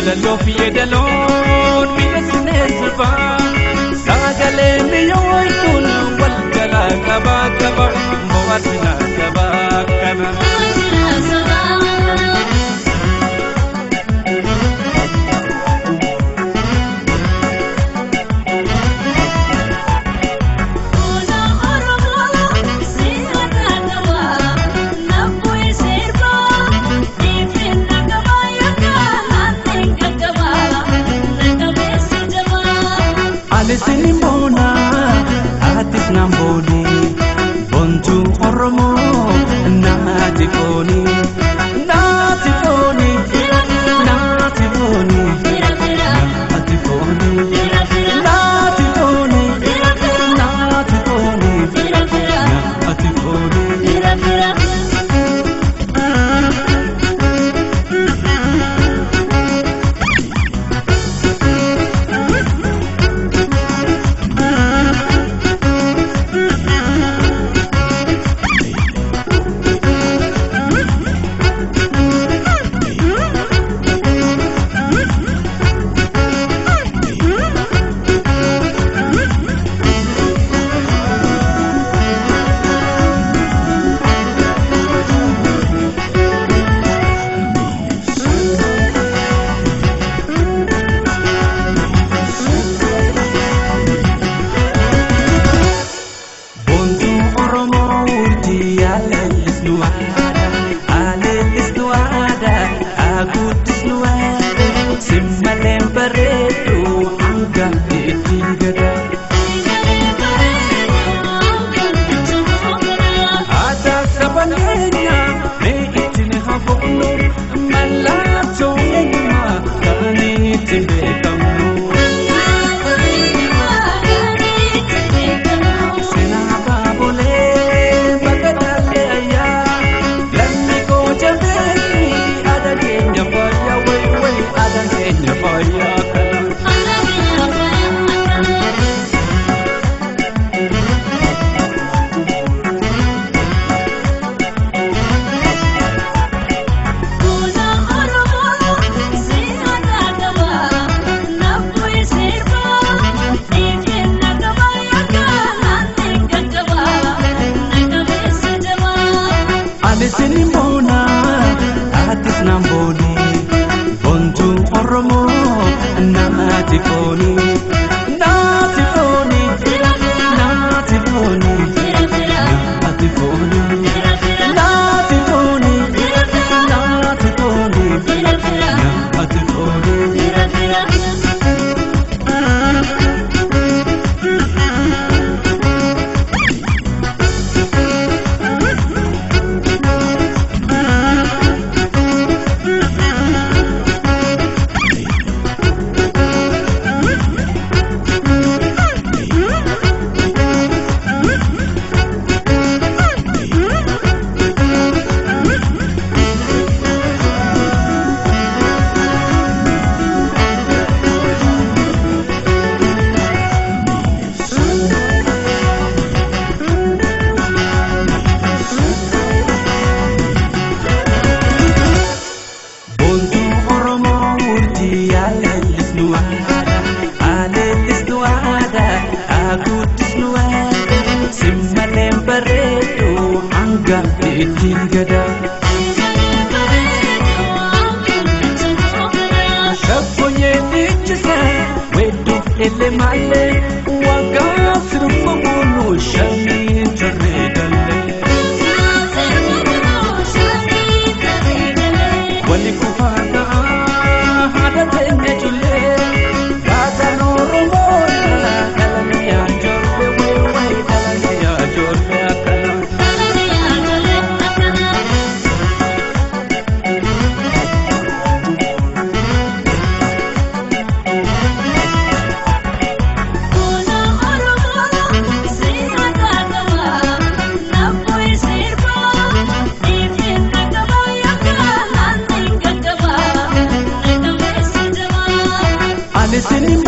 Walaloo fi yeedaloon mi'eessinee sirbaa sagalee mi'ooytuun wal jalaa qabaa qaba mo'atina sabaa kana. Ani sin boona atis naan booni bontuu Oromoo naati fooni naati fooni naati fooni naati fooni naati fooni naati fooni naati fooni. Bontuu Oromoo urjii aleellisnu aadaa aleellisnu aadaa haguuddisnu aadaa simmaleen bareedu hanga itti gada. Aadaa saba keenyaa mee ittiin hafuufnu mallattoo eenyummaa kan ittiin beekamnu. Seenaa baabolee bakka taalee ayyaa lammi koo jabeessi aadaa keenya fayyaa wayi wayi aadaa keenya fayyaa kana. Ani sin boona atis naan booni bontuu Oromoo naati fooni naati fooni naati fooni naati fooni naati fooni naati fooni naati fooni. Bontuu Oromoo urjii aleellisnu aadaa aleellisnu aadaa haguuddisnu aadaa simmaleen bareedu hanga itti gada. Shaggooyyee dhiichisa weedduuf illee maallee waggaa sirba boonu shanii tarree galee. Wali kufaa ka'aa haadha teenya cullee gaataan Oromoo dhalanii yaa ijoollee wayi wayi dhalanii yaa ijoollee akkana. Ani sin